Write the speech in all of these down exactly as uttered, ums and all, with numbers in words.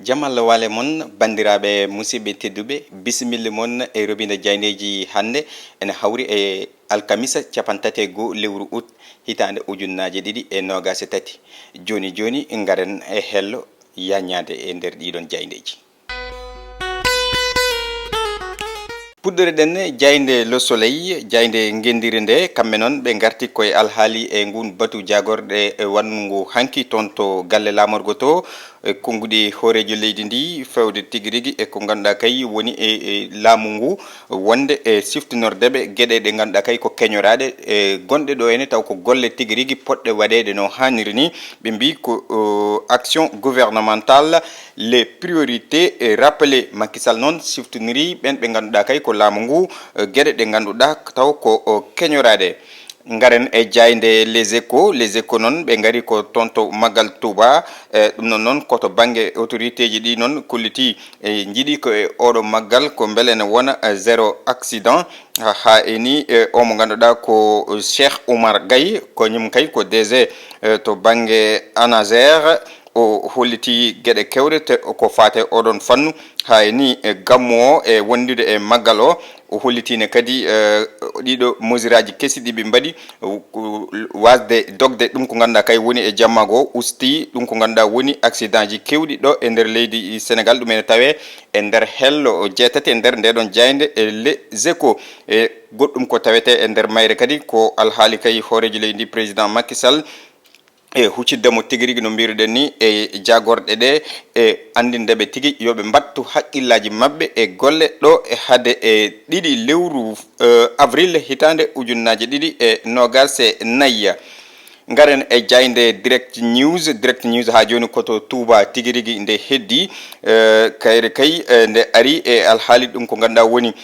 Jam Allah waale mon, banndiraaɓe musidɓe tedduɓe, bisimilla mon e robindo jaayndeeji hannde. Ene hawri e alkamisa cappanɗe tati e goo lewru ut hitaande ujunnaaje ɗiɗi e noogaas e tati. Jooni jooni, ngaren e hello yaññaade e nder ɗiiɗoon jaayndeeji. Puɗɗoreɗen jaaynde Le Soleil, jaaynde ngenndire nde, kamɓe noon ɓe ngarti koye alhaali e nguun batu jaagorɗe e wanngu hanki toon to galle laamorgo to, e konnguɗi hooreejo leydi ndi, fewde tigi rigi e ko ngannduɗaa kay woni e, e laamu ngu, wonde e siftinorde ɓe geɗe ɗe ngannduɗaa kay ko keñoraaɗe, e gonɗe ɗo ene taw ko golle tigi rigi potɗe waɗeede no haaniri ni. Ɓe mbii ko, o, action gouvernementale, les priorités, e, rappelées. Macky Sall noon siftiniri ɓeen ɓe ngannduɗaa kay ko laamu ngu, e, geɗe ɗe ngannduɗaa taw ko, o, keñoraaɗe. Ngaren e jaaynde Les Échos. Les Échos noon, ɓe ngari ko toon to Magal Touba. E, ɗum noon noon, ko to bannge autorité ji ɗi noon kolliti, e, njiɗi ko e oɗo maggal ko mbele ene wona, e, zéro accident. Ha, ha e ni, e, o mo ngannduɗaa ko Cheikh Oumar Gaye, ko ñum kay ko D G, e, to bannge ANASER. O holliti geɗe kewɗe te ko faate oɗon fannu. Ha e ni, e, gammu o e wondude e maggal o, o hollitiino kadi, e, ɗiɗo mesure aji kesi ɗi ɓe mbaɗi, o, o, wasde dogde ɗum ko ngannduɗaa kay woni e jammago o, usti ɗum ko ngannduɗaa woni accident ji kewɗi ɗo e nder leydi Sénégal. Ɗum ene tawee e nder hello jeetati e nder ndeɗon jaaynde e Les Échos. E goɗɗum ko tawetee e nder mayre kadi ko alhaali kay hooreejo leydi ndi, président Macky Sall, e huccidde mo tigi rigi no mbiruɗen ni e jaagorɗe ɗe, e anndinde ɓe tigi yo ɓe mbattu haqqillaaji maɓɓe e golle ɗo e hade e ɗiɗi lewru, e, avril hitaande ujunnaaje ɗiɗi e noogaas e nayi. Ngaren e jaaynde Direct News. Direct News haa jooni ko to Touba tigi rigi nde heddi, e, kayre kay, e, nde ari e alhaali ɗum ko ngannduɗaa woni,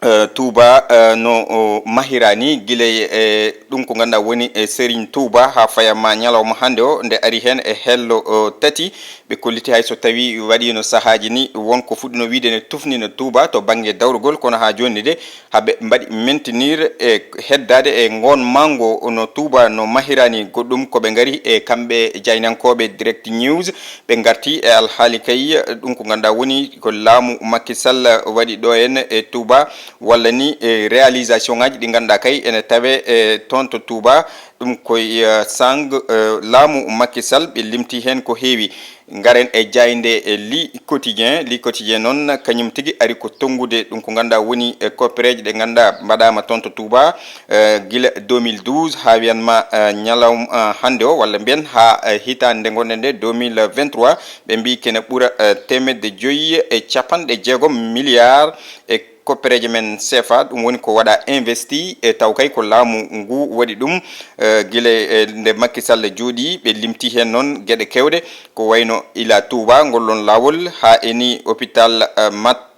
e, Touba, e, no, o, mahira ni, gila e ɗum ko ngannduɗaa woni e Serigne Touba haa faya ma ñalawma hannde o, nde ari heen e hello, o, tati. Ɓe kolliti hay so tawii waɗiino sahaaji ni, won ko fuɗɗino wiyde ne tufnino Touba to bannge dawrugol, kono haa jooni de, haa ɓe mbaɗi maintenir e heddaade e ngoon mahngo no Touba no mahira ni. Goɗɗum ko ɓe ngari e kamɓe jaynankooɓe Direct News, ɓe ngarti e alhaali kay, ɗum ko ngannduɗaa woni ko laamu Macky Sall waɗi ɗo en e Touba, walla ni e réalisation ngaji ɗi ngannduɗaa kay ene tawe e toon to Touba. Ɗum koye, eh, sang, eh, laamu Macky Sall, ɓe limti heen ko heewi. Ngaren e jaaynde, eh, Le Quotidien. Le Quotidien noon, kañum tigi ari ko tonngude ɗum ko ngannduɗaa woni e koppereeje ɗe ngannduɗaa mbaɗaama toon to Touba, eh, gila deux mille douze haa wiyan ma, eh, ñalawma, eh, hannde o, walla mbiyen haa, eh, hitaande nde ngonɗen nde deux mille vingt-trois, ɓe mbii kene ɓura, eh, teemedde joyi e capanɗe jeegom milliards e koppereeje men C F A, ɗum woni ko waɗa investi, e taw kay ko laamu ngu waɗi ɗum, eh, gila, eh, nde Macky Sall jooɗii, ɓe limti heen noon geɗe keewɗe, ko wayno ila Touba, ngol ɗoon laawol, haa e ni hôpital, eh, Mat-,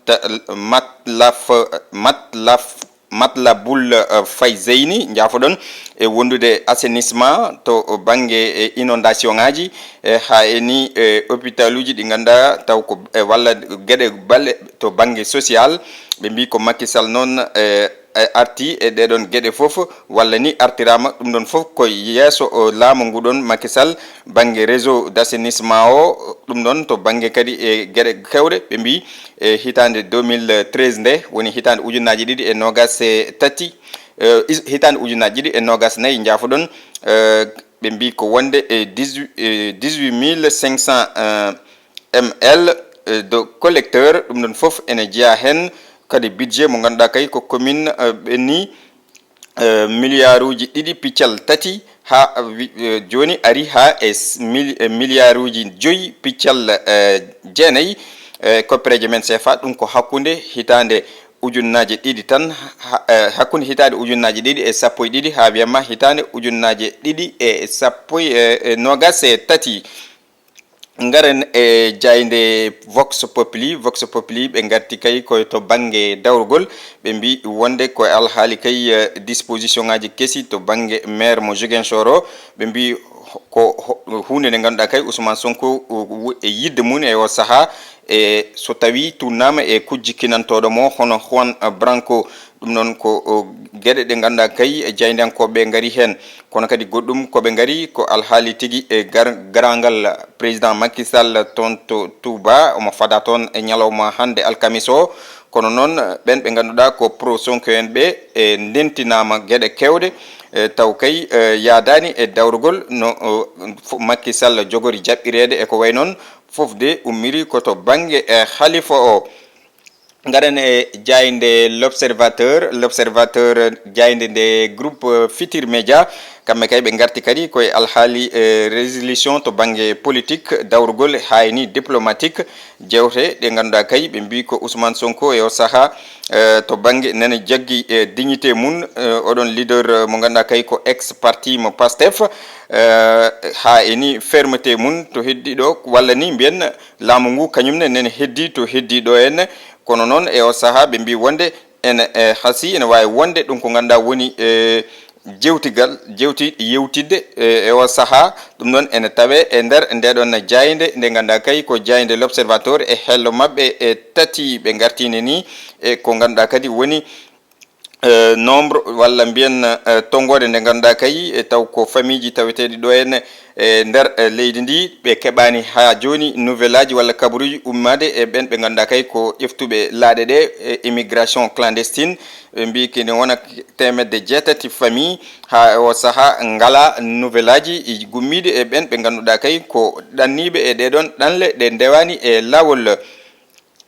Matlaf-, Matlaf-, Matlabul, eh, Fayzeyni, njaafoɗon, e wondude assainissement to bannge, eh, inondation ngaji, eh, haa e ni, eh, hôpitaluji ɗi ngannduɗaa taw ko, eh, walla geɗe baɗɗe to bannge social. Ɓe mbii ko Macky Sall noon, eh, eh, arti e ɗeɗon geɗe fof, walla ni artiraama, ɗum ɗon fof ko yeeso, o, laamu ngu ɗon Macky Sall, bannge réseau d'assainissement o, ɗum ɗon to bannge kadi e geɗe keewɗe. Ɓe mbii e hitaande deux mille treize nde, woni hitaande ujunnaaji ɗiɗi e noogaas e tati, eh, is-, hitaande ujunnaaji ɗiɗi e noogaas nayi, njaafoɗon, eh, ɓe mbii ko wonde e dix-huit, eh, dix-huit mille cinq cents, eh, M L, eh, de collecteur, ɗum ɗon fof ene jeyaa heen. Kadi budget mo ngannduɗaa kay ko commune, eh, ɓenni, eh, milliarduji ɗiɗi piccal tati haa wi-, eh, jooni ari haa e s-, mil-, eh, milliarduji joyi piccal, eh, jeenayi, eh, koppereeje men C F A, ɗum ko hakkunde hitaande ujunnaaje ɗiɗi tan, ha-, eh, hakkunde hitaande ujunnaaje ɗiɗi e sappo e ɗiɗi haa wiyama hitaande ujunnaaje ɗiɗi e sappo e, eh, noogaas e tati. Ngaren e jaaynde Vox Populi. Vox Populi, ɓe ngarti kay koye to bannge dawrugol. Ɓe mbii wonde ko alhaali kay, eh, disposition ngaji kesi to bannge maire mo Ziguinchor o. Ɓe mbii ko ho-, huunde nde ngannduɗaa kay Ousmane Sonko, o, o, e yiɗde mum e o sahaa, e so tawii tuunnaama e kujji kinantooɗo mo hono Juan Branco. Ɗum noon ko, o, geɗe ɗe ngannduɗaa kay e jaayndiyankooɓe ngari heen. Kono kadi goɗɗum ko ɓe ngari ko alhaali tigi e gar-, garangal président Macky Sall toon to Touba, omo fada toon e ñalawma hannde alkamis o. Kono noon, ɓeen ɓe ngannduɗaa ko pro Sonko en ɓe, e ndentinaama geɗe keewɗe, e taw kay, e yaadaani e dawrugol no, o, fo-, Macky Sall jogori jaɓɓireede e ko wayi noon, fof de ummiri ko to bannge, e, Khalifa o. Ngaren e jaaynde L'Observateur, L'Observateur, jaaynde nde groupe, e, Futurs Médias, kamɓe kay ɓe ngarti kadi koye alhaali, e, résolution to bannge politique, dawrugol, haa e ni diplomatique, jewte ɗe ngannduɗaa kay ɓe mbii ko Ousmane Sonko e o sahaa, e, to bannge nene jaggi, e, dignité mum, e, oɗon leader, e, mo ngannduɗaa kay ko ex parti mo Pastef, e, haa e ni fermeté mum to heddi ɗo, walla ni mbiyen laamu ngu kañum ne nene heddi to heddi ɗo en. Kono noon e o sahaa ɓe mbii wonde ene, e, hasii ene waawi wonde ɗum ko ngannduɗaa woni, e, jewtigal, jewti-, yewtidde, e, e o sahaa. Ɗum noon ene tawee e nder ndeɗon jaaynde nde ngannduɗaa kay ko jaaynde L'Observateur e hello maɓɓe e tati ɓe ngartiinde ni, e ko ngannduɗaa kadi woni, e, nombre walla mbiyen, e, tonngoode nde ngannduɗaa kay, e, taw ko famiiji taweteeɗi ɗo en, e, nder, e, leydi ndi, ɓe keɓaani haa jooni nouvelle aji walla kabaruuji ummaade e ɓeen ɓe ngannduɗaa kay ko ƴeftuɓe laaɗe ɗe, e, immigration clandestine, ɓe mbii kene wona teemedde jeetati famille, haa e o sahaa ngalaa nouvelle aji gummiiɗi e ɓeen ɓe ngannduɗaa kay ko ɗanniiɓe e ɗeɗon ɗanle ɗe ndewaani e laawol.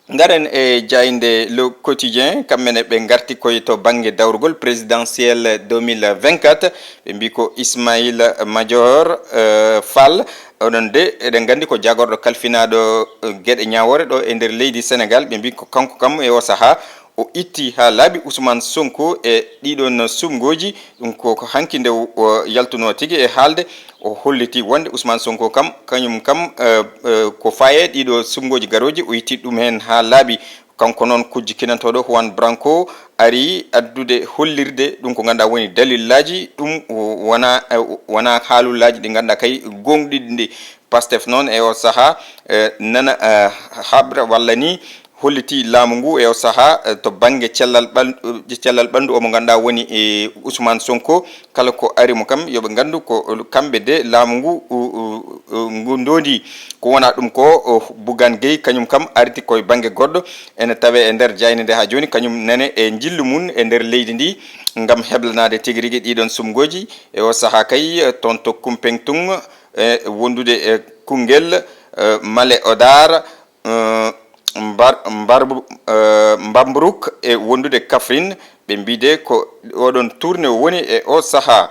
Ngaren e jaaynde Le Quotidien, kamɓe ne ɓe ngarti koye to bannge dawrugol présidentiel deux mille vingt-quatre, ɓe mbii ko Ismaïla Madior, e, Fall, oɗon de, eɗen nganndi ko jagorɗo kalfinaaɗo, e, geɗe ñaawoore ɗo e nder leydi Sénégal, ɓe mbii ko kanko kam e o sahaa o itti haa laaɓi Ousmane Sonko e ɗiɗon sumngooji. Ɗum ko, ko hanki nde o yaltunoo tigi e haalde, o holliti wonde Ousmane Sonko kam, kañum kam, e, e, ko faye ɗiɗo sumngooji garooji, o itti ɗum heen haa laaɓi. Kanko noon kujji kinantooɗo Juan Branco ari addude hollirde ɗum ko ngannduɗaa woni dalillaaji, ɗum wona, e, wona haalullaaji ɗi ngannduɗaa kay gooŋɗiɗi ndi. Pastef noon e o sahaa, e, nana, e, haɓra walla ni holliti laamu ngu e o sahaa, e, to bannge cellal ɓal-, cellal ɓanndu omo ngannduɗaa woni, e, Ousmane Sonko. Kala ko ari mo kam, yo ɓe nganndu ko kamɓe de laamu ngu, u-, u-, u-, ngu ndoondi. Ko wona ɗum ko, o, Bougane Gueye, kañum kam arti koye bannge goɗɗo, ene tawee e nder jaaynde nde haa jooni, kañum nene e njillu mum e nder leydi ndi, ngam heblanaade tigi rigi ɗiɗon sumngooji. E o sahaa kay, e, toon to Kumpeŋtuŋ, e, wondude e Koungheul, e, Malem Hodar, e, Mbar-, Mbar-, e, Bambouk e wondude Kaffrine, ɓe mbiide ko oɗon tourné woni e o sahaa.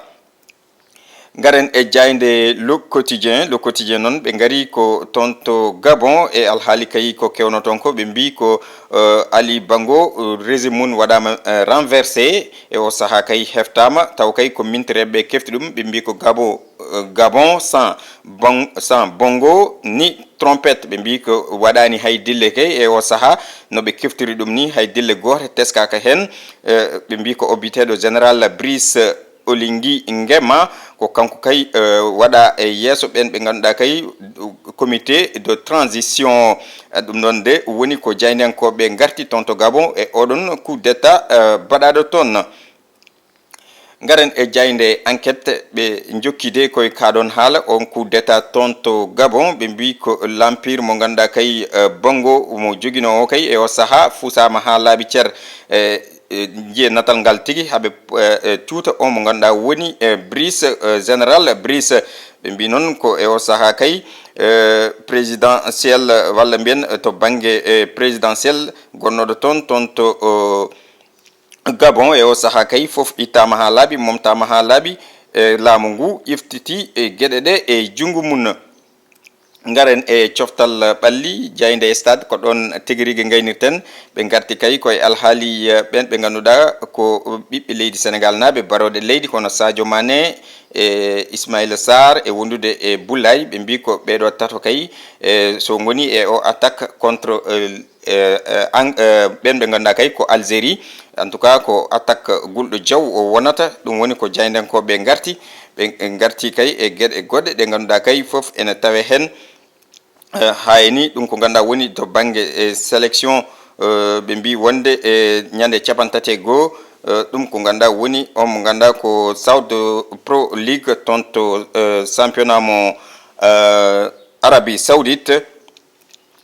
Ngaren e jaaynde Le Quotidien. Le Quotidien noon, ɓe ngari ko toon to Gabon e alhaali kay ko kewno toon ko, ɓe mbii ko, e, Ali Bongo, e, régime mum waɗaama, e, renversé e o sahaa kay heftaama, taw kay ko mintireeɓe kefti ɗum, ɓe mbii ko Gabon, e, Gabon sans Bon-, sans Bongo ni trompette, ɓe mbii ko waɗaani hay dille kay e o sahaa no ɓe keftiri ɗum ni, hay dille goote teskaaka heen. E, ɓe mbii ko o biyeteeɗo général Brice Oligui Nguema, ko kanko kay, e, waɗa e yeeso ɓeen ɓe ngannduɗaa kay comité de transition. E, ɗum ɗoon de woni ko jaayndiyankooɓe ngarti toon to Gabon e oɗon coup d'état, e, baɗaaɗo toon. Ngaren e jaaynde Enquête, ɓe njokki de koye kaa ɗoon haala, on coup d'état toon to Gabon, ɓe mbii ko l'empire mo ngannduɗaa kay, e, Bongo mo joginoo o kay e o sahaa fusaama haa laaɓi cer. E, e, njiye natal ngal tigi haɓe, e, e, cuuta o mo ngannduɗaa woni, e, Brice, e, général Brice. Ɓe mbii noon ko e o sahaa kay, e, présidentiel walla mbiyen, e, to bannge, e, présidentiel gonnooɗo toon, toon to, o, Gabon e o sahaa kay fof ittaama haa laaɓi, momtaama haa laaɓi, e laamu ngu ƴeftiti e geɗe ɗe e junngo mum. Ngaren e coftal ɓalli, jaaynde e Stade, ko ɗoon tigi rigi ngaynirten. Ɓe ngarti kay koye alhaali, e, ɓeen ɓe ngannduɗaa ko ɓiɓɓe leydi Sénégal naaɓe, barooɗe leydi, kono Sadio Mané e Ismaïla Sarr e wondude e Boulaye, ɓe mbii ko ɓeeɗo tato kay, e, so ngoni e o attaque contre, e, e, e, an-, e, ɓeen ɓe ngannduɗaa kay ko Algérie. En tout cas, ko attaque gulɗo jaw o wonata. Ɗum woni ko jaayndiyankooɓe ngarti. Ɓe ngarti kay e geɗe goɗɗe ɗe ngannduɗaa kay fof ene tawee heen. E, haa e ni ɗum ko ngannduɗaa woni to bannge, e, sélection, e, ɓe mbii wonde e ñande cappanɗe tati e goo, Eh, ɗum ko ngannduɗaa woni on mo ngannduɗaa ko Saudi Pro League, toon to, eh, championnat mo, eh, Arabie Saoudite.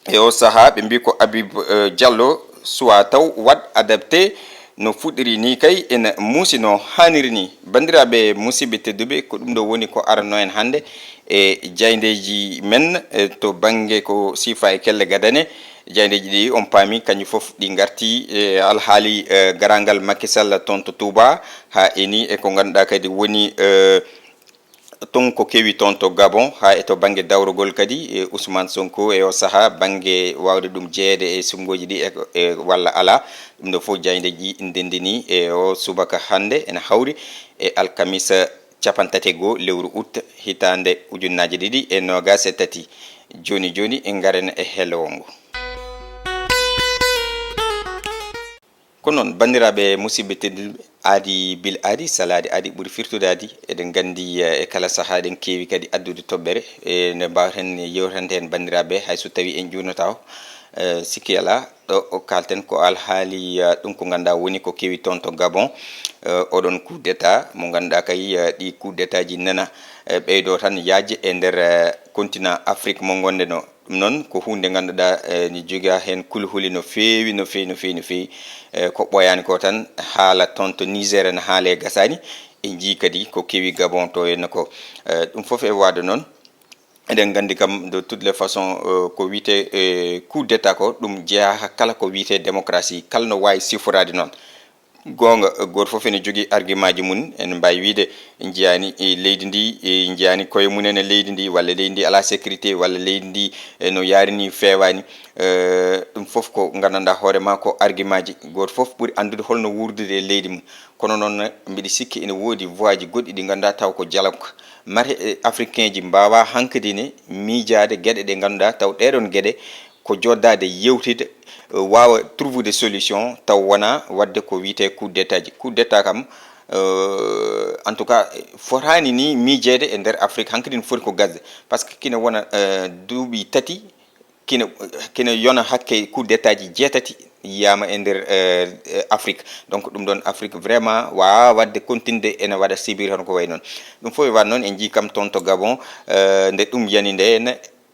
E o sahaa ɓe mbii ko Habib, eh, Diallo suwaa taw waɗ adapté no fuɗɗiri ni, kay ene muusi no haaniri ni. Banndiraaɓe musidɓe tedduɓe, ko ɗum ɗo woni ko aranno en hannde e jaayndeeji men, eh, to bannge ko siifa e kelle gadane. Jaayndeeji ɗi on paami kañum fof ɗi ngarti e alhaali, eh, garaangal Macky Sall toon to Touba, haa eni e ko ngannduɗaa kadi woni, eh, toon ko kewi toon to Gabon, haa e to bannge dawrugol kadi, e Ousmane Sonko e o sahaa bannge waawde ɗum jeyeede e suɓngooji ɗi e, e walla alaa. Ɗum ɗo fof jaayndeeji ndenndini e o subaka hannde ene hawri e alkamisa capanɗe tati e goo lewru août hitaande ujunnaaje ɗiɗi e noogaas e tati. Jooni jooni e ngaren e helowongo. Ko noon, banndiraaɓe musidɓe tedduɓe, aadi bil aadi, salaade aadi ɓuri firtude aadi. Eɗen nganndi, eh, e kala sahaa eɗen keewi kadi addude toɓɓere, e nde mbaawten yewtande heen banndiraaɓe, hay so tawii en njuurnata o. Eh, sikki alaa, ɗo o kaalten ko alhaali, eh, ɗum ko ngannduɗaa woni ko kewi toon to Gabon. Eh, oɗon coup d'état mo ngannduɗaa kay, eh, ɗi coup d'état ji nana, eh, ɓeydo tan yaajde e nder, eh, continent Afrique mo ngonɗen o. Ɗum noon ko huunde ngannduɗaa, eh, ne jogia heen kulhuli no feewi, no feewi, no feewi, no feewi. Eh, ko ɓooyaani ko tan haala toon to Niger ene haale gasaani. En njii kadi ko kewi Gabon to henna ko. Eh, ɗum fof e waade noon, eɗen nganndi kam de toutes les façons, eh, ko wiyetee, eh, coup d'état ko ɗum jeyaa kala ko wiyetee démocratie, kala no waawi siforaade noon. Goonga, gooto fof ene jogii argumentji mum. Ene mbaawi wiyde, njiyaani, e, leydi ndi, e, njiyaani koye mum en e leydi ndi, walla leydi ndi alaa sécurité, walla leydi ndi, e, no yaari ni feewaani. Eh, ɗum fof ko nganndanɗaa hoore ma ko argumentji. Gooto fof ɓuri anndude holno wuurdude e leydi mum. Kono noon, mbiɗa sikki ene woodi voieji goɗɗi ɗi ngannduɗaa taw ko dialogue. Mate, e, africainji mbaawaa hankadi ne miijaade geɗe ɗe ngannduɗaa taw ɗeeɗoon geɗe ko joddaade, yewtide, eh, waawa trouver des solutions taw wonaa waɗde ko wiyetee coup d'état ji. Coup d'état kam, eh, en tout cas, fotaani ni miijeede e nder Afrique, hankadi ne foti ko gasde. Par ce que kina wona, eh, duuɓi tati, kina, kina yona hakke coup d'état ji jeetati yiyaama e nder, eh, eh, Afrique. Donc ɗum ɗoon Afrique vraiment waawaa waɗde continude ene waɗa subir tan ko wayi noon. Ɗum fof e waɗ noon en njii kam toon to Gabon, eh, nde ɗum yani nde ne,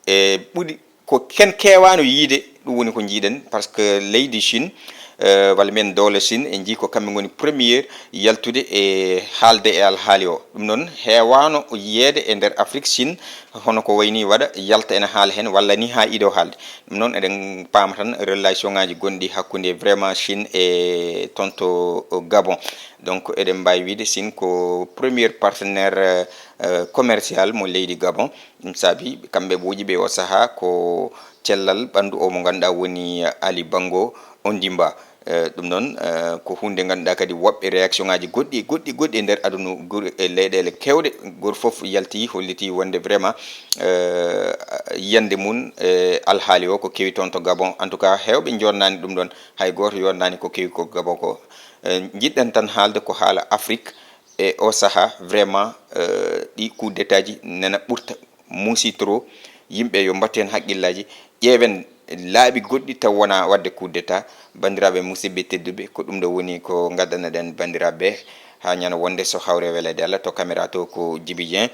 e ɓuri ko ken keewaano yiide, ɗum woni ko njiiɗen, par ce que leydi Chine, eh, walla mbiyen doole Chine, en njii ko kamɓe ngoni premier yaltude e haalde e alhaali o. Ɗum noon heewaano yiyeede e nder Afrique, Chine hono ko wayi ni waɗa yalta ene haala heen walla ni haa ido haalde. Ɗum noon eɗen paama tan relation ngaji gonɗi hakkunde vraiment Chine e toon to Gabon. Donc eɗen mbaawi wiide Chine ko premier partenaire, eh, commercial mo leydi Gabon. Ɗum saabi kamɓe ɓooƴi ɓe o sahaa ko cellal ɓanndu o mo ngannduɗaa woni Ali Bongo Ondimba. Eh, ɗum noon, eh, ko huunde ngannduɗaa kadi woɓɓe réaction ngaji goɗɗi, goɗɗi, goɗɗi e nder aduna gor-, e leyɗeele keewɗe, gooto fof yalti holliti wonde vraiment, eh, yiyannde mum e alhaali o ko kewi toon to Gabon. En tout cas, heewɓe njoɗnaani ɗum ɗoon, hay gooto yooɗnaani ko kewi ko Gabon ko. Eh, njiɗɗen tan haalde ko haala Afrique, e o sahaa, vraiment, eh, ɗi coup d'état ji nana ɓurta, muusi trop. Yimɓe yo mbattu heen haqqillaaji, ƴeewen laabi goɗɗi taw wonaa waɗde coup d'état. Banndiraaɓe musidɓe tedduɓe, ko ɗum ɗo woni ko ngaddanaɗen banndiraaɓe haa ñande wonde so hawre weleede Allah. To caméra to ko Djiby Dieng,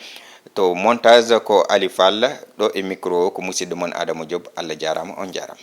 to montage ko Ali Fall, ɗo e micro o ko musidɗo mon Adama Diop. Allah jaaraama, on jaaraama.